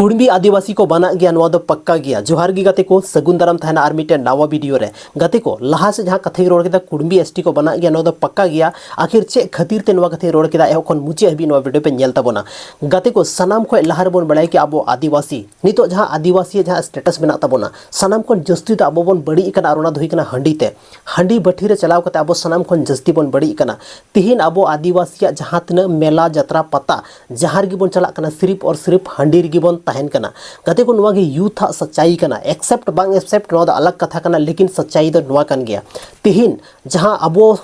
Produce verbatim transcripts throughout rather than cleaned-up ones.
ᱠᱩᱲᱢᱤ ᱟᱹᱫᱤᱵᱟᱹᱥᱤ ᱠᱚ ᱵᱟᱱᱟᱜ ᱜᱮᱭᱟ, ᱱᱚᱣᱟ ᱫᱚ ᱯᱟᱠᱠᱟ ᱜᱮᱭᱟ᱾ ᱡᱚᱦᱟᱨ ᱜᱮ ᱜᱟᱛᱮ ᱠᱚ, ᱥᱟᱹᱜᱩᱱ ᱫᱟᱨᱟᱢ ᱛᱟᱦᱮᱱᱟ ᱟᱨ ᱢᱤᱫᱴᱮᱱ ᱱᱟᱣᱟ ᱵᱷᱤᱰᱤᱭᱳ ᱨᱮ᱾ ᱜᱟᱛᱮ ᱠᱚ, ᱞᱟᱦᱟ ᱥᱮᱫ ᱡᱟᱦᱟᱸ ᱠᱟᱛᱷᱟᱧ ᱨᱚᱲ ᱠᱮᱫᱟ, ᱠᱩᱲᱢᱤ ᱮᱥ ᱴᱤ ᱠᱚ ᱵᱟᱱᱟᱜ ᱜᱮᱭᱟ, ᱱᱚᱣᱟ ᱫᱚ ᱯᱟᱠᱠᱟ ᱜᱮᱭᱟ᱾ ᱟᱹᱠᱷᱤᱨ ᱪᱮᱫ ᱠᱷᱟᱹᱛᱤᱨ ᱛᱮ ᱱᱚᱣᱟ ᱠᱟᱛᱷᱟᱧ ᱨᱚᱲ ᱠᱮᱫᱟ, ᱮᱦᱚᱵ ᱠᱷᱚᱱ ᱢᱩᱪᱟᱹᱫ ᱦᱟᱹᱵᱤᱡ ᱱᱚᱣᱟ ᱵᱷᱤᱰᱤᱭᱳ ᱯᱮ ᱧᱮᱞ ᱛᱟᱵᱚᱱᱟ᱾ ᱜᱟᱛᱮ ᱠᱚ, ᱥᱟᱱᱟᱢ ᱠᱷᱚᱱ ᱞᱟᱦᱟ ᱨᱮᱵᱚᱱ ᱵᱟᱲᱟᱭᱟ ᱠᱤ ᱟᱵᱚ ᱟᱹᱫᱤᱵᱟᱹᱥᱤ ᱱᱤᱛᱚᱜ ᱡᱟᱦᱟᱸ ᱟᱹᱫᱤᱵᱟᱹᱥᱤᱭᱟᱜ ᱡᱟᱦᱟᱸ ᱥᱴᱮᱴᱟᱥ ᱢᱮᱱᱟᱜ ᱛᱟᱵᱚᱱᱟ, ᱥᱟᱱᱟᱢ ᱠᱷᱚᱱ ᱡᱟᱹᱥᱛᱤ ᱫᱚ ᱟᱵᱚ ᱵᱚᱱ ᱵᱟᱹᱲᱤᱡ ᱟᱠᱟᱱᱟ, ᱟᱨ ᱚᱱᱟ ᱫᱚ ᱦᱩᱭᱩᱜ ᱠᱟᱱᱟ ᱦᱟᱺᱰᱤ ᱛᱮ᱾ ᱦᱟᱺᱰᱤ ᱵᱟᱹᱴᱷᱤ ᱨᱮ ᱪᱟᱞᱟᱣ ᱠᱟᱛᱮ ᱟᱵᱚ ᱥᱟᱱᱟᱢ ᱠᱷᱚᱱ ᱡᱟᱹᱥᱛᱤ ᱵᱚᱱ ᱵᱟᱹᱲᱤᱡ ᱟᱠᱟᱱᱟ᱾ ᱛᱤᱦᱤᱧ ᱟᱵᱚ ᱟᱹᱫᱤᱵᱟᱹᱥᱤᱭᱟᱜ ᱡᱟᱦᱟᱸ ᱛᱤᱱᱟᱹᱜ ᱢᱮᱞᱟ, ᱡᱟᱛᱨᱟ, ᱯᱟᱛᱟ, ᱡᱟᱦᱟᱸ ᱨᱮᱜᱮ ᱵᱚᱱ ᱪᱟᱞᱟᱜ ᱠᱟᱱᱟ, ᱥᱤᱨᱤᱯ ᱚᱨ ᱥᱤᱨᱤᱯ ᱦᱟᱺᱰᱤ ᱨᱮᱜᱮ ᱵᱚᱱ ᱛᱟᱦᱮᱱ ᱠᱟᱱᱟ᱾ ᱜᱟᱛᱮ ᱠᱚ, ᱱᱚᱣᱟ ᱜᱮ ᱭᱩᱛᱷ ᱟᱜ ᱥᱟᱪᱟᱭ ᱠᱟᱱᱟ᱾ ᱮᱠᱥᱮᱯᱴ ᱵᱟᱝ ᱮᱠᱥᱮᱯᱴ, ᱱᱚᱣᱟ ᱫᱚ ᱟᱞᱟᱜᱽ ᱠᱟᱛᱷᱟ ᱠᱟᱱᱟ, ᱞᱮᱠᱤᱱ ᱥᱟᱪᱟᱭ ᱫᱚ ᱱᱚᱣᱟ ᱠᱟᱱ ᱜᱮᱭᱟ᱾ ᱛᱤᱦᱤᱧ ᱡᱟᱦᱟᱸ ᱟᱵᱚᱣᱟᱜ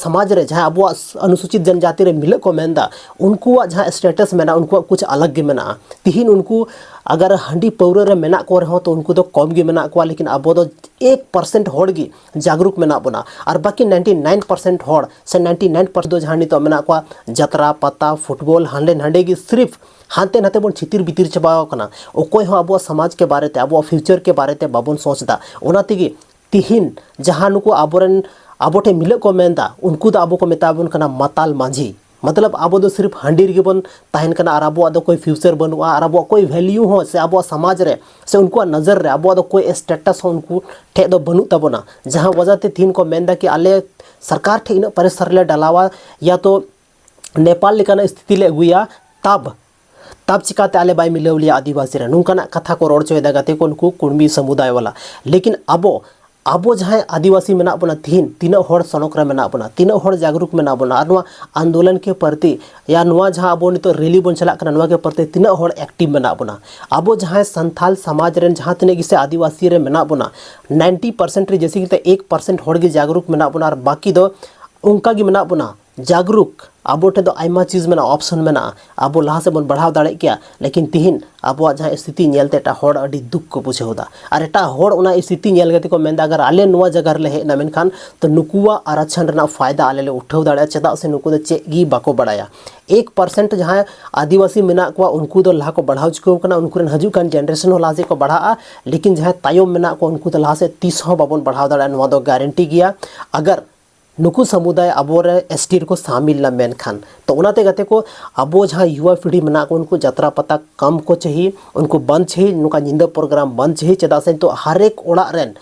ᱥᱚᱢᱟᱡᱽ ᱨᱮ, ᱡᱟᱦᱟᱸ ᱟᱵᱚᱣᱟᱜ ᱚᱱᱩᱥᱩᱪᱤᱛ ᱡᱟᱱᱡᱟᱛᱤ ᱨᱮ ᱢᱤᱞᱟᱹᱜ ᱠᱚ ᱢᱮᱱᱫᱟ, ᱩᱱᱠᱩᱣᱟᱜ ᱡᱟᱦᱟᱸ ᱥᱴᱮᱴᱟᱥ ᱢᱮᱱᱟᱜᱼᱟ, ᱩᱱᱠᱩᱣᱟᱜ ᱠᱩᱪ ᱟᱞᱟᱜᱽ ᱜᱮ ᱢᱮᱱᱟᱜᱼᱟ᱾ ᱛᱤᱦᱤᱧ ᱩᱱᱠᱩ ᱟᱜᱟᱨ ᱦᱟᱺᱰᱤ ᱯᱟᱹᱣᱨᱟᱹ ᱨᱮ ᱢᱮᱱᱟᱜ ᱠᱚ ᱨᱮᱦᱚᱸ, ᱛᱚ ᱩᱱᱠᱩ ᱫᱚ ᱠᱚᱢ ᱜᱮ ᱢᱮᱱᱟᱜ ᱠᱚᱣᱟ, ᱞᱮᱠᱤᱱ ᱟᱵᱚ ᱫᱚ ᱮᱠ ᱯᱟᱨᱥᱮᱱᱴ ᱦᱚᱲ ᱜᱮ ᱡᱟᱜᱽᱨᱩᱠ ᱢᱮᱱᱟᱜ ᱵᱚᱱᱟ᱾ ᱟᱨ ᱵᱟᱹᱠᱤ ᱱᱟᱭᱤᱱᱴᱤ ᱱᱟᱭᱤᱱ ᱯᱟᱨᱥᱮᱱᱴ ᱦᱚᱲ ᱥᱮ ᱱᱟᱭᱤᱱᱴᱤ ᱱᱟᱭᱤᱱ ᱯᱟᱨᱥᱮᱱᱴ ᱫᱚ ᱡᱟᱦᱟᱸ ᱱᱤᱛᱚᱜ ᱢᱮᱱᱟᱜ ᱠᱚᱣᱟ, ᱡᱟᱛᱨᱟ, ᱯᱟᱛᱟ, ᱯᱷᱩᱴᱵᱚᱞ, ᱦᱟᱸᱰᱮ ᱱᱟᱸᱰᱮ ᱜᱮ ᱥᱤᱨᱤᱯ ᱦᱟᱱᱛᱮ ᱱᱟᱛᱮ ᱵᱚᱱ ᱪᱷᱤᱛᱤᱨ ᱵᱤᱛᱤᱨ ᱪᱟᱵᱟᱣ ᱠᱟᱱᱟ᱾ ᱚᱠᱚᱭ ᱦᱚᱸ ᱟᱵᱚᱣᱟᱜ ᱥᱚᱢᱟᱡᱽ ᱠᱮ ᱵᱟᱨᱮ ᱛᱮ, ᱟᱵᱚᱣᱟᱜ ᱯᱷᱤᱭᱩᱪᱟᱨ ᱠᱮ ᱵᱟᱨᱮ ᱛᱮ ᱵᱟᱵᱚᱱ ᱥᱚᱪ ᱮᱫᱟ᱾ ᱚᱱᱟ ᱛᱮᱜᱮ ᱛᱤᱦᱤᱧ ᱡᱟᱦᱟᱸ ᱱᱩᱠᱩ ᱟᱵᱚᱨᱮᱱ, ᱟᱵᱚ ᱴᱷᱮᱱ ᱢᱤᱞᱟᱹᱜ ᱠᱚ ᱢᱮᱱᱫᱟ, ᱩᱱᱠᱩ ᱫᱚ ᱟᱵᱚ ᱠᱚ ᱢᱮᱛᱟ ᱵᱚᱱ ᱠᱟᱱᱟ ᱢᱟᱛᱟᱞ ᱢᱟᱹᱡᱷᱤ᱾ ᱢᱚᱛᱞᱚᱵ, ᱟᱵᱚ ᱫᱚ ᱥᱤᱨᱤᱯ ᱦᱟᱺᱰᱤ ᱨᱮᱜᱮ ᱵᱚᱱ ᱛᱟᱦᱮᱱ ᱠᱟᱱᱟ ᱟᱨ ᱟᱵᱚᱣᱟᱜ ᱫᱚ ᱠᱳᱭ ᱯᱷᱤᱭᱩᱪᱟᱨ ᱵᱟᱹᱱᱩᱜᱼᱟ, ᱟᱨ ᱟᱵᱚᱣᱟᱜ ᱠᱳᱭ ᱵᱷᱮᱞᱭᱩ ᱦᱚᱸ ᱥᱮ ᱟᱵᱚᱣᱟᱜ ᱥᱚᱢᱟᱡᱽ ᱨᱮ ᱥᱮ ᱩᱱᱠᱩᱣᱟᱜ ᱱᱚᱡᱚᱨ ᱨᱮ ᱟᱵᱚᱣᱟᱜ ᱫᱚ ᱠᱳᱭ ᱥᱴᱮᱴᱟᱥ ᱦᱚᱸ ᱩᱱᱠᱩ ᱴᱷᱮᱡ ᱫᱚ ᱵᱟᱹᱱᱩᱜ ᱛᱟᱵᱚᱱᱟ᱾ ᱡᱟᱦᱟᱸ ᱣᱟᱡᱟ ᱛᱮ ᱛᱤᱦᱤᱧ ᱠᱚ ᱢᱮᱱᱫᱟ ᱠᱤ ᱟᱞᱮ ᱥᱚᱨᱠᱟᱨ ᱴᱷᱮᱡ ᱤᱱᱟᱹᱜ ᱯᱨᱮᱥᱟᱨ ᱞᱮ ᱰᱟᱞᱟᱣᱟ, ᱭᱟ ᱛᱚ ᱱᱮᱯᱟᱞ ᱞᱮᱠᱟᱱᱟᱜ ᱥᱛᱷᱤᱛᱤ ᱞᱮ ᱟᱹᱜᱩᱭᱟ, ᱛᱟᱵ, ᱛᱟᱵ ᱪᱤᱠᱟᱛᱮ ᱟᱞᱮ ᱵᱟᱭ ᱢᱤᱞᱟᱹᱣ ᱞᱮᱭᱟ ᱟᱹᱫᱤᱵᱟᱹᱥᱤ ᱨᱮ? ᱱᱚᱝᱠᱟᱱᱟᱜ ᱠᱟᱛᱷᱟ ᱠᱚ ᱨᱚᱲ ᱦᱚᱪᱚᱭᱮᱫᱟ ᱜᱟᱛᱮ ᱠᱚ, ᱱᱩᱠᱩ ᱠᱩᱲᱢᱤ ᱥᱟᱢᱩᱫᱟᱭ ᱣᱟᱞᱟ᱾ ᱞᱮᱠᱤᱱ ᱟᱵᱚ, ᱟᱵᱚ ᱡᱟᱦᱟᱸᱭ ᱟᱹᱫᱤᱵᱟᱹᱥᱤ ᱢᱮᱱᱟᱜ ᱵᱚᱱᱟ, ᱛᱤᱦᱤᱧ ᱛᱤᱱᱟᱹᱜ ᱦᱚᱲ ᱥᱚᱱᱚᱠ ᱨᱮ ᱢᱮᱱᱟᱜ ᱵᱚᱱᱟ, ᱛᱤᱱᱟᱹᱜ ᱦᱚᱲ ᱡᱟᱜᱽᱨᱩᱠ ᱢᱮᱱᱟᱜ ᱵᱚᱱᱟ, ᱟᱨ ᱱᱚᱣᱟ ᱟᱱᱫᱳᱞᱚᱱ ᱠᱮ ᱯᱨᱚᱛᱤ ᱭᱟ ᱱᱚᱣᱟ ᱡᱟᱦᱟᱸ ᱟᱵᱚ ᱱᱤᱛᱚᱜ ᱨᱮᱞᱤ ᱵᱚᱱ ᱪᱟᱞᱟᱜ ᱠᱟᱱᱟ, ᱱᱚᱣᱟ ᱠᱮ ᱯᱨᱚᱛᱤ ᱛᱤᱱᱟᱹᱜ ᱦᱚᱲ ᱮᱠᱴᱤᱵᱷ ᱢᱮᱱᱟᱜ ᱵᱚᱱᱟ? ᱟᱵᱚ ᱡᱟᱦᱟᱸᱭ ᱥᱟᱱᱛᱷᱟᱞ ᱥᱚᱢᱟᱡᱽ ᱨᱮᱱ ᱡᱟᱦᱟᱸ ᱛᱤᱱᱟᱹᱜ ᱜᱮ ᱥᱮ ᱟᱹᱫᱤᱵᱟᱹᱥᱤ ᱨᱮ ᱢᱮᱱᱟᱜ ᱵᱚᱱᱟ, ᱱᱟᱭᱤᱱᱴᱤ ᱯᱟᱨᱥᱮᱱᱴ ᱨᱮ ᱡᱮᱭᱥᱮ ᱠᱤ ᱮᱠ ᱯᱟᱨᱥᱮᱱᱴ ᱦᱚᱲ ᱜᱮ ᱡᱟᱜᱽᱨᱩᱠ ᱢᱮᱱᱟᱜ ᱵᱚᱱᱟ, ᱟᱨ ᱵᱟᱹᱠᱤ ᱫᱚ ᱚᱱᱠᱟ ᱜᱮ ᱢᱮᱱᱟᱜ ᱵᱚᱱᱟ ᱡᱟᱜᱽᱨᱩᱠ᱾ ᱟᱵᱚ ᱴᱷᱮᱱ ᱫᱚ ᱟᱭᱢᱟ ᱪᱤᱡᱽ ᱢᱮᱱᱟᱜᱼᱟ, ᱚᱯᱥᱚᱱ ᱢᱮᱱᱟᱜᱼᱟ, ᱟᱵᱚ ᱞᱟᱦᱟ ᱥᱮᱫ ᱵᱚᱱ ᱵᱟᱲᱦᱟᱣ ᱫᱟᱲᱮᱭᱟᱜ ᱠᱮᱭᱟ᱾ ᱞᱮᱠᱤᱱ ᱛᱤᱦᱤᱧ ᱟᱵᱚᱣᱟᱜ ᱡᱟᱦᱟᱸ ᱥᱛᱷᱤᱛᱤ ᱧᱮᱞᱛᱮ ᱮᱴᱟᱜ ᱦᱚᱲ ᱟᱹᱰᱤ ᱫᱩᱠ ᱠᱚ ᱵᱩᱡᱷᱟᱹᱣ ᱮᱫᱟ, ᱟᱨ ᱮᱴᱟᱜ ᱦᱚᱲ ᱚᱱᱟ ᱥᱛᱷᱤᱛᱤ ᱧᱮᱞ ᱠᱟᱛᱮ ᱠᱚ ᱢᱮᱱᱫᱟ, ᱟᱜᱟᱨ ᱟᱞᱮ ᱱᱚᱣᱟ ᱡᱟᱭᱜᱟ ᱨᱮᱞᱮ ᱦᱮᱡ ᱮᱱᱟ, ᱢᱮᱱᱠᱷᱟᱱ ᱛᱚ ᱱᱩᱠᱩᱣᱟᱜ ᱟᱨᱟᱪᱷᱟᱱ ᱨᱮᱱᱟᱜ ᱯᱷᱟᱭᱫᱟ ᱟᱞᱮ ᱞᱮ ᱩᱴᱷᱟᱹᱣ ᱫᱟᱲᱮᱭᱟᱜᱼᱟ, ᱪᱮᱫᱟᱜ ᱥᱮ ᱱᱩᱠᱩ ᱫᱚ ᱪᱮᱫ ᱜᱮ ᱵᱟᱠᱚ ᱵᱟᱲᱟᱭᱟ᱾ ᱮᱠ ᱯᱟᱨᱥᱮᱱᱴ ᱡᱟᱦᱟᱸᱭ ᱟᱹᱫᱤᱵᱟᱹᱥᱤ ᱢᱮᱱᱟᱜ ᱠᱚᱣᱟ, ᱩᱱᱠᱩ ᱫᱚ ᱞᱟᱦᱟ ᱠᱚ ᱵᱟᱲᱦᱟᱣ ᱪᱩᱠᱟᱹᱣ ᱠᱟᱱᱟ, ᱩᱱᱠᱩ ᱨᱮᱱ ᱦᱤᱡᱩᱜ ᱠᱟᱱ ᱡᱮᱱᱟᱨᱮᱥᱚᱱ ᱦᱚᱸ ᱞᱟᱦᱟ ᱥᱮᱫ ᱠᱚ ᱵᱟᱲᱦᱟᱜᱼᱟ, ᱞᱮᱠᱤᱱ ᱡᱟᱦᱟᱸᱭ ᱛᱟᱭᱚᱢ ᱢᱮᱱᱟᱜ ᱠᱚᱣᱟ, ᱩᱱᱠᱩ ᱫᱚ ᱞᱟᱦᱟ ᱥᱮᱫ ᱛᱤᱥ ᱦᱚᱸ ᱵᱟᱵᱚᱱ ᱵᱟᱲᱦᱟᱣ ᱫᱟᱲᱮᱭᱟᱜᱼᱟ, ᱱᱚᱣᱟ ᱫᱚ ᱜᱟᱨᱮᱱᱴᱤ ᱜᱮᱭᱟ᱾ ᱟᱜᱟᱨ ᱱᱩᱠᱩ ᱥᱟᱢᱩᱫᱟᱭ ᱟᱵᱚᱨᱮ ᱮᱥ ᱴᱤ ᱨᱮᱠᱚ ᱥᱟᱢᱤᱞ ᱞᱮᱱᱟ᱾ ᱢᱮᱱᱠᱷᱟᱱ ᱛᱚ ᱚᱱᱟᱛᱮ ᱜᱟᱛᱮ ᱠᱚ, ᱟᱵᱚ ᱡᱟᱦᱟᱸ ᱭᱩᱣᱟ ᱯᱤᱲᱦᱤ ᱢᱮᱱᱟᱜ ᱠᱚ, ᱩᱱᱠᱩ ᱡᱟᱛᱨᱟ ᱯᱟᱛᱟ ᱠᱚᱢ ᱠᱚ ᱪᱟᱹᱦᱤ, ᱩᱱᱠᱩ ᱵᱟᱝ ᱪᱟᱹᱦᱤ, ᱱᱚᱝᱠᱟ ᱧᱤᱫᱟᱹ ᱯᱨᱳᱜᱨᱟᱢ ᱵᱟᱝ ᱪᱟᱹᱦᱤ᱾ ᱪᱮᱫᱟᱜ ᱥᱮ ᱱᱤᱛᱚᱜ ᱦᱟᱨᱮᱠ ᱚᱲᱟᱜ ᱨᱮᱱ,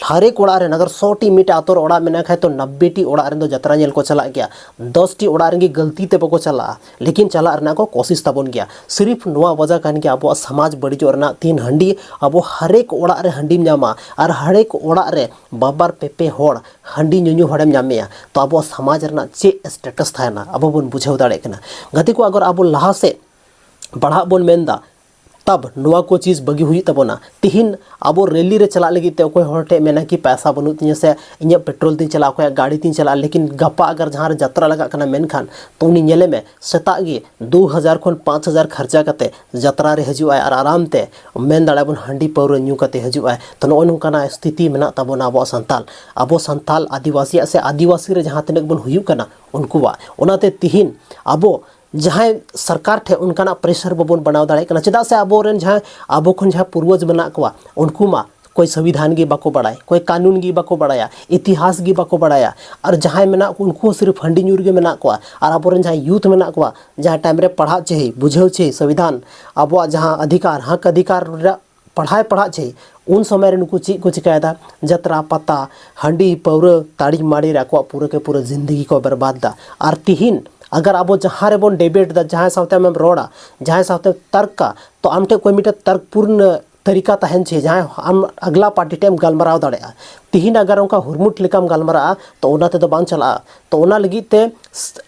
ᱦᱟᱨᱮᱠ ᱚᱲᱟᱜ ᱨᱮᱱ ᱟᱜᱟᱨ ᱥᱚ ᱴᱤ ᱢᱤᱫᱴᱮᱱ ᱟᱛᱳ ᱨᱮ ᱚᱲᱟᱜ ᱢᱮᱱᱟᱜ ᱠᱷᱟᱡ, ᱛᱚ ᱱᱟᱵᱵᱮ ᱴᱤ ᱚᱲᱟᱜ ᱨᱮᱱ ᱫᱚ ᱡᱟᱛᱨᱟ ᱧᱮᱞ ᱠᱚ ᱪᱟᱞᱟᱜ ᱜᱮᱭᱟ᱾ ᱫᱚᱥ ᱴᱤ ᱚᱲᱟᱜ ᱨᱮᱱ ᱜᱮ ᱜᱟᱹᱞᱛᱤ ᱛᱮ ᱵᱟᱠᱚ ᱪᱟᱞᱟᱜᱼᱟ, ᱞᱮᱠᱤᱱ ᱪᱟᱞᱟᱜ ᱨᱮᱱᱟᱜ ᱠᱚ ᱠᱳᱥᱤᱥ ᱛᱟᱵᱚᱱ ᱜᱮᱭᱟ᱾ ᱥᱤᱨᱤᱯ ᱱᱚᱣᱟ ᱣᱟᱡᱟ ᱠᱟᱱ ᱜᱮᱭᱟ ᱟᱵᱚᱣᱟᱜ ᱥᱚᱢᱟᱡᱽ ᱵᱟᱹᱲᱤᱡᱚᱜ ᱨᱮᱱᱟᱜ᱾ ᱛᱤᱦᱤᱧ ᱦᱟᱺᱰᱤ ᱟᱵᱚ ᱦᱟᱨᱮᱠ ᱚᱲᱟᱜ ᱨᱮ ᱦᱟᱺᱰᱤᱢ ᱧᱟᱢᱟ, ᱟᱨ ᱦᱟᱨᱮᱠ ᱚᱲᱟᱜ ᱨᱮ ᱵᱟᱵᱟᱨ ᱯᱮ ᱯᱮ ᱦᱚᱲ ᱦᱟᱺᱰᱤ ᱧᱩᱧᱩ ᱦᱚᱲᱮᱢ ᱧᱟᱢᱮᱭᱟ, ᱛᱚ ᱟᱵᱚᱣᱟᱜ ᱥᱚᱢᱟᱡᱽ ᱨᱮᱱᱟᱜ ᱪᱮᱫ ᱥᱴᱮᱴᱟᱥ ᱛᱟᱦᱮᱱᱟ, ᱟᱵᱚ ᱵᱚᱱ ᱵᱩᱡᱷᱟᱹᱣ ᱫᱟᱲᱮᱭᱟᱜ ᱠᱟᱱᱟ᱾ ᱜᱟᱛᱮ ᱠᱚ, ᱟᱜᱟᱨ ᱟᱵᱚ ᱞᱟᱦᱟ ᱥᱮᱫ ᱯᱟᱲᱦᱟᱜ ᱵᱚᱱ ᱢᱮᱱᱫᱟ, ᱛᱟᱵ ᱱᱚᱣᱟ ᱠᱚ ᱪᱤᱡᱽ ᱵᱟᱹᱜᱤ ᱦᱩᱭᱩᱜ ᱛᱟᱵᱚᱱᱟ᱾ ᱛᱤᱦᱤᱧ ᱟᱵᱚ ᱨᱮᱞᱤ ᱨᱮ ᱪᱟᱞᱟᱜ ᱞᱟᱹᱜᱤᱫ ᱛᱮ ᱚᱠᱚᱭ ᱦᱚᱲ ᱴᱷᱮᱡ ᱢᱮᱱᱟ ᱠᱤ ᱯᱟᱭᱥᱟ ᱵᱟᱹᱱᱩᱜ ᱛᱤᱧᱟᱹ, ᱥᱮ ᱤᱧᱟᱹᱜ ᱯᱮᱴᱨᱳᱞ ᱛᱤᱧ ᱪᱟᱞᱟᱜᱼᱟ, ᱚᱠᱚᱭᱟᱜ ᱜᱟᱹᱰᱤ ᱛᱤᱧ ᱪᱟᱞᱟᱜᱼᱟ, ᱞᱮᱠᱤᱱ ᱜᱟᱯᱟ ᱟᱜᱟᱨ ᱡᱟᱦᱟᱸ ᱨᱮ ᱡᱟᱛᱨᱟ ᱞᱟᱜᱟᱜ ᱠᱟᱱᱟ, ᱢᱮᱱᱠᱷᱟᱱ ᱛᱚ ᱩᱱᱤ ᱧᱮᱞᱮ ᱢᱮ, ᱥᱮᱛᱟᱜ ᱜᱮ ᱫᱩ ᱦᱟᱡᱟᱨ ᱠᱷᱚᱱ ᱯᱟᱸᱪ ᱦᱟᱡᱟᱨ ᱠᱷᱟᱨᱪᱟ ᱠᱟᱛᱮ ᱡᱟᱛᱨᱟ ᱨᱮ ᱦᱤᱡᱩᱜ ᱟᱭ, ᱟᱨ ᱟᱨᱟᱢ ᱛᱮ ᱢᱮᱱ ᱫᱟᱲᱮᱭᱟᱜᱼᱟ ᱵᱚᱱ ᱦᱟᱺᱰᱤ ᱯᱟᱹᱣᱨᱟᱹ ᱧᱩ ᱠᱟᱛᱮ ᱦᱤᱡᱩᱜ ᱟᱭ᱾ ᱛᱚ ᱱᱚᱜᱼᱚ ᱱᱚᱝᱠᱟᱱᱟᱜ ᱥᱛᱷᱤᱛᱤ ᱢᱮᱱᱟᱜ ᱛᱟᱵᱚᱱᱟ ᱟᱵᱚᱣᱟᱜ ᱥᱟᱱᱛᱟᱞ, ᱟᱵᱚ ᱥᱟᱱᱛᱟᱞ ᱟᱹᱫᱤᱵᱟᱹᱥᱤᱭᱟᱜ ᱥᱮ ᱟᱹᱫᱤᱵᱟᱹᱥᱤ ᱨᱮ ᱡᱟᱦᱟᱸ ᱛᱤᱱᱟᱹᱜ ᱵᱚᱱ ᱦᱩᱭᱩᱜ ᱠᱟᱱᱟ ᱩᱱᱠᱩᱣᱟᱜ᱾ ᱚᱱᱟᱛᱮ ᱛᱤᱦᱤᱧ ᱟᱵᱚ ᱡᱟᱦᱟᱸᱭ ᱥᱚᱨᱠᱟᱨ ᱴᱷᱮᱱ ᱚᱱᱠᱟᱱᱟᱜ ᱯᱨᱮᱥᱟᱨ ᱵᱟᱵᱚᱱ ᱵᱮᱱᱟᱣ ᱫᱟᱲᱮᱭᱟᱜ ᱠᱟᱱᱟ, ᱪᱮᱫᱟᱜ ᱥᱮ ᱟᱵᱚᱨᱮᱱ ᱡᱟᱦᱟᱸᱭ ᱟᱵᱚ ᱠᱷᱚᱱ ᱡᱟᱦᱟᱸᱭ ᱯᱩᱨᱵᱚᱡᱽ ᱢᱮᱱᱟᱜ ᱠᱚᱣᱟ, ᱩᱱᱠᱩ ᱢᱟ ᱠᱚᱭ ᱥᱚᱝᱵᱤᱫᱷᱟᱱ ᱜᱮ ᱵᱟᱠᱚ ᱵᱟᱲᱟᱭ, ᱠᱚᱭ ᱠᱟᱹᱱᱩᱱ ᱜᱮ ᱵᱟᱠᱚ ᱵᱟᱲᱟᱭᱟ, ᱤᱛᱤᱦᱟᱥ ᱜᱮ ᱵᱟᱠᱚ ᱵᱟᱲᱟᱭᱟ᱾ ᱟᱨ ᱡᱟᱦᱟᱸᱭ ᱢᱮᱱᱟᱜ ᱠᱚ, ᱩᱱᱠᱩ ᱦᱚᱸ ᱥᱤᱨᱯ ᱦᱟᱺᱰᱤ ᱧᱩ ᱨᱮᱜᱮ ᱢᱮᱱᱟᱜ ᱠᱚᱣᱟ᱾ ᱟᱨ ᱟᱵᱚᱨᱮᱱ ᱡᱟᱦᱟᱸᱭ ᱭᱩᱛᱷ ᱢᱮᱱᱟᱜ ᱠᱚᱣᱟ, ᱡᱟᱦᱟᱸ ᱴᱟᱭᱤᱢ ᱨᱮ ᱯᱟᱲᱦᱟᱜ ᱪᱟᱹᱦᱤ, ᱵᱩᱡᱷᱟᱹᱣ ᱪᱟᱹᱦᱤ ᱥᱚᱝᱵᱤᱫᱷᱟᱱ, ᱟᱵᱚᱣᱟᱜ ᱡᱟᱦᱟᱸ ᱚᱫᱷᱤᱠᱟᱨ, ᱦᱚᱠ ᱚᱫᱷᱤᱠᱟᱨ ᱨᱮᱭᱟᱜ ᱯᱟᱲᱦᱟᱣ ᱯᱟᱲᱦᱟᱜ ᱪᱟᱹᱦᱤ, ᱩᱱ ᱥᱚᱢᱚᱭ ᱨᱮ ᱱᱩᱠᱩ ᱪᱮᱫ ᱠᱚ ᱪᱤᱠᱟᱹᱭᱮᱫᱟ? ᱡᱟᱛᱨᱟ, ᱯᱟᱛᱟ, ᱦᱟᱺᱰᱤ, ᱯᱟᱹᱣᱨᱟᱹ, ᱛᱟᱹᱲᱤ ᱢᱟᱹᱲᱤ ᱨᱮ ᱟᱠᱚᱣᱟᱜ ᱯᱩᱨᱟᱹ ᱠᱮ ᱯᱩᱨᱟᱹ ᱡᱤᱱᱫᱮᱜᱤ ᱠᱚ ᱵᱮᱨᱵᱟᱫ ᱮᱫᱟ᱾ ᱟᱨ ᱛᱤᱦᱤᱧ ᱟᱜᱟᱨ ᱟᱵᱚ ᱡᱟᱦᱟᱸ ᱨᱮᱵᱚᱱ ᱰᱤᱵᱮᱴ ᱮᱫᱟ, ᱡᱟᱦᱟᱸᱭ ᱥᱟᱶᱛᱮ ᱟᱢᱮᱢ ᱨᱚᱲᱟ, ᱡᱟᱦᱟᱸᱭ ᱥᱟᱶᱛᱮ ᱛᱟᱨᱠᱟ, ᱛᱚ ᱟᱢ ᱴᱷᱮᱱ ᱠᱚᱭ ᱢᱤᱫᱴᱮᱱ ᱛᱟᱨᱠᱯᱩᱨᱱ ᱛᱟᱹᱨᱤᱠᱟ ᱛᱟᱦᱮᱱ ᱪᱟᱹᱦᱤ, ᱡᱟᱦᱟᱸᱭ ᱟᱢ ᱟᱜᱽᱞᱟ ᱯᱟᱨᱴᱤ ᱴᱷᱮᱱ ᱮᱢ ᱜᱟᱞᱢᱟᱨᱟᱣ ᱫᱟᱲᱮᱭᱟᱜᱼᱟ᱾ ᱛᱤᱦᱤᱧ ᱟᱜᱟᱨ ᱚᱱᱠᱟ ᱦᱩᱨᱢᱩᱴ ᱞᱮᱠᱟᱢ ᱜᱟᱞᱢᱟᱨᱟᱜᱼᱟ, ᱛᱚ ᱚᱱᱟ ᱛᱮᱫᱚ ᱵᱟᱝ ᱪᱟᱞᱟᱜᱼᱟ᱾ ᱛᱚ ᱚᱱᱟ ᱞᱟᱹᱜᱤᱫ ᱛᱮ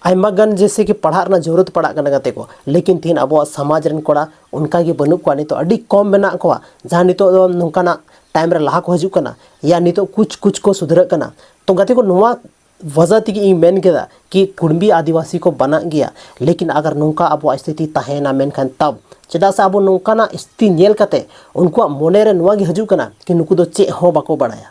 ᱟᱭᱢᱟ ᱜᱟᱱ ᱡᱮᱭᱥᱮ ᱠᱤ ᱯᱟᱲᱦᱟᱜ ᱨᱮᱱᱟᱜ ᱡᱟᱹᱨᱩᱲᱟᱛ ᱯᱟᱲᱟᱜ ᱠᱟᱱᱟ ᱜᱟᱛᱮ ᱠᱚ, ᱞᱮᱠᱤᱱ ᱛᱤᱦᱤᱧ ᱟᱵᱚᱣᱟᱜ ᱥᱚᱢᱟᱡᱽ ᱨᱮᱱ ᱠᱚᱲᱟ ᱚᱱᱠᱟ ᱜᱮ ᱵᱟᱹᱱᱩᱜ ᱠᱚᱣᱟ᱾ ᱱᱤᱛᱚᱜ ᱟᱹᱰᱤ ᱠᱚᱢ ᱢᱮᱱᱟᱜ ᱠᱚᱣᱟ ᱡᱟᱦᱟᱸ ᱱᱤᱛᱚᱜ ᱫᱚ ᱱᱚᱝᱠᱟᱱᱟᱜ ᱴᱟᱭᱤᱢ ᱨᱮ ᱞᱟᱦᱟ ᱠᱚ ᱦᱤᱡᱩᱜ ᱠᱟᱱᱟ, ᱭᱟ ᱱᱤᱛᱚᱜ ᱠᱩᱪ ᱠᱩᱪ ᱠᱚ ᱥᱩᱫᱷᱨᱟᱹᱜ ᱠᱟᱱᱟ᱾ ᱛᱚ ᱜᱟᱛᱮ ᱠᱚ, ᱱᱚᱣᱟ ᱣᱟᱡᱟ ᱛᱮᱜᱮ ᱤᱧ ᱢᱮᱱ ᱠᱮᱫᱟ ᱠᱤ ᱠᱩᱲᱢᱤ ᱟᱹᱫᱤᱵᱟᱹᱥᱤ ᱠᱚ ᱵᱟᱱᱟᱜ ᱜᱮᱭᱟ, ᱞᱮᱠᱤᱱ ᱟᱜᱟᱨ ᱱᱚᱝᱠᱟ ᱟᱵᱚᱣᱟᱜ ᱥᱛᱷᱤᱛᱤ ᱛᱟᱦᱮᱸᱭᱮᱱᱟ ᱢᱮᱱᱠᱷᱟᱱ ᱛᱟᱵ, ᱪᱮᱫᱟᱜ ᱥᱮ ᱟᱵᱚ ᱱᱚᱝᱠᱟᱱᱟᱜ ᱥᱛᱷᱤᱛᱤ ᱧᱮᱞ ᱠᱟᱛᱮ ᱩᱱᱠᱩᱣᱟᱜ ᱢᱚᱱᱮ ᱨᱮ ᱱᱚᱣᱟ ᱜᱮ ᱦᱤᱡᱩᱜ ᱠᱟᱱᱟ ᱠᱤ ᱱᱩᱠᱩ ᱫᱚ ᱪᱮᱫ ᱦᱚᱸ ᱵᱟᱠᱚ ᱵᱟᱲᱟᱭᱟ,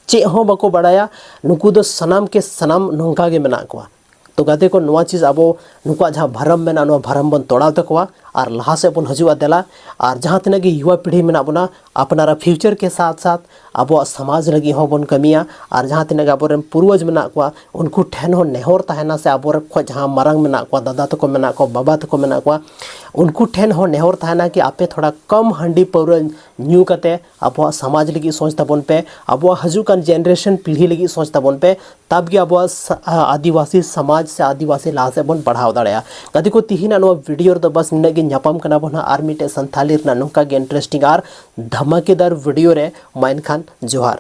ᱪᱮᱫ ᱦᱚᱸ ᱵᱟᱠᱚ ᱵᱟᱲᱟᱭᱟ, ᱱᱩᱠᱩ ᱫᱚ ᱥᱟᱱᱟᱢ ᱠᱮ ᱥᱟᱱᱟᱢ ᱱᱚᱝᱠᱟ ᱜᱮ ᱢᱮᱱᱟᱜ ᱠᱚᱣᱟ᱾ ᱛᱚ ᱜᱟᱛᱮ ᱠᱚ, ᱱᱚᱣᱟ ᱪᱤᱡᱽ ᱟᱵᱚ ᱱᱩᱠᱩᱣᱟᱜ ᱡᱟᱦᱟᱸ ᱵᱷᱟᱨᱚᱢ ᱢᱮᱱᱟᱜᱼᱟ, ᱱᱚᱣᱟ ᱵᱷᱟᱨᱚᱢ ᱵᱚᱱ ᱛᱚᱲᱟᱣ ᱛᱟᱠᱚᱣᱟ᱾ ᱟᱨ ᱞᱟᱦᱟ ᱥᱮᱫ ᱵᱚᱱ ᱦᱤᱡᱩᱜᱼᱟ᱾ ᱫᱮᱞᱟ, ᱟᱨ ᱡᱟᱦᱟᱸ ᱛᱤᱱᱟᱹᱜ ᱜᱮ ᱭᱩᱣᱟ ᱯᱤᱲᱦᱤ ᱢᱮᱱᱟᱜ ᱵᱚᱱᱟ, ᱟᱯᱱᱟᱨᱟᱜ ᱯᱷᱤᱭᱩᱪᱟᱨ ᱠᱮ ᱥᱟᱛᱷ ᱥᱟᱛᱷ ᱟᱵᱚᱣᱟᱜ ᱥᱚᱢᱟᱡᱽ ᱞᱟᱹᱜᱤᱫ ᱦᱚᱸᱵᱚᱱ ᱠᱟᱹᱢᱤᱭᱟ᱾ ᱟᱨ ᱡᱟᱦᱟᱸ ᱛᱤᱱᱟᱹᱜ ᱜᱮ ᱟᱵᱚᱨᱮᱱ ᱯᱩᱨᱣᱟᱹᱡᱽ ᱢᱮᱱᱟᱜ ᱠᱚᱣᱟ, ᱩᱱᱠᱩ ᱴᱷᱮᱱ ᱦᱚᱸ ᱱᱮᱦᱚᱨ ᱛᱟᱦᱮᱱᱟ, ᱥᱮ ᱟᱵᱚᱨᱮᱱ ᱠᱷᱚᱱ ᱡᱟᱦᱟᱸ ᱢᱟᱨᱟᱝ ᱢᱮᱱᱟᱜ ᱠᱚᱣᱟ, ᱫᱟᱫᱟ ᱛᱟᱠᱚ ᱢᱮᱱᱟᱜ ᱠᱚᱣᱟ, ᱵᱟᱵᱟ ᱛᱟᱠᱚ ᱢᱮᱱᱟᱜ ᱠᱚᱣᱟ, ᱩᱱᱠᱩ ᱴᱷᱮᱱ ᱦᱚᱸ ᱱᱮᱦᱚᱨ ᱛᱟᱦᱮᱱᱟ ᱠᱤ ᱟᱯᱮ ᱛᱷᱚᱲᱟ ᱠᱚᱢ ᱦᱟᱺᱰᱤ ᱯᱟᱹᱣᱨᱟᱹ ᱧᱩ ᱠᱟᱛᱮ ᱟᱵᱚᱣᱟᱜ ᱥᱚᱢᱟᱡᱽ ᱞᱟᱹᱜᱤᱫ ᱥᱚᱪ ᱛᱟᱵᱚᱱ ᱯᱮ, ᱟᱵᱚᱣᱟᱜ ᱦᱤᱡᱩᱜ ᱠᱟᱱ ᱡᱮᱱᱟᱨᱮᱥᱚᱱ ᱯᱤᱲᱦᱤ ᱞᱟᱹᱜᱤᱫ ᱥᱚᱪ ᱛᱟᱵᱚᱱ ᱯᱮ᱾ ᱛᱟᱵ ᱜᱮ ᱟᱵᱚᱣᱟᱜ ᱥᱟ-, ᱟ, ᱟᱹᱫᱤᱵᱟᱹᱥᱤ ᱥᱚᱢᱟᱡᱽ ᱥᱮ ᱟᱹᱫᱤᱵᱟᱹᱥᱤ ᱞᱟᱦᱟ ᱥᱮᱫ ᱵᱚᱱ ᱵᱟᱲᱦᱟᱣ ᱫᱟᱲᱮᱭᱟᱜᱼᱟ᱾ ᱜᱟᱛᱮ ᱠᱚ, ᱛᱤᱦᱤᱧᱟᱜ ᱱᱚᱣᱟ ᱵᱷᱤᱰᱤᱭᱳ ᱨᱮᱫᱚ ᱵᱟᱥ ᱱᱤᱱᱟᱹᱜ ᱜᱮ᱾ ᱧᱟᱯᱟᱢ ᱠᱟᱱᱟ ᱵᱚᱱ ᱦᱟᱸᱜ ᱟᱨ ᱢᱤᱫᱴᱮᱡ ᱥᱟᱱᱛᱷᱟᱞᱤ ᱨᱮᱱᱟᱜ ᱱᱚᱝᱠᱟ ᱜᱮ ᱤᱱᱴᱟᱨᱮᱥᱴᱤᱝ ᱟᱨ ᱫᱷᱟᱢᱟᱠᱮᱫᱟᱨ ᱵᱷᱤᱰᱤᱭᱳ ᱨᱮ᱾ ᱢᱟ ᱮᱱᱠᱷᱟᱱ ᱡᱚᱦᱟᱨ᱾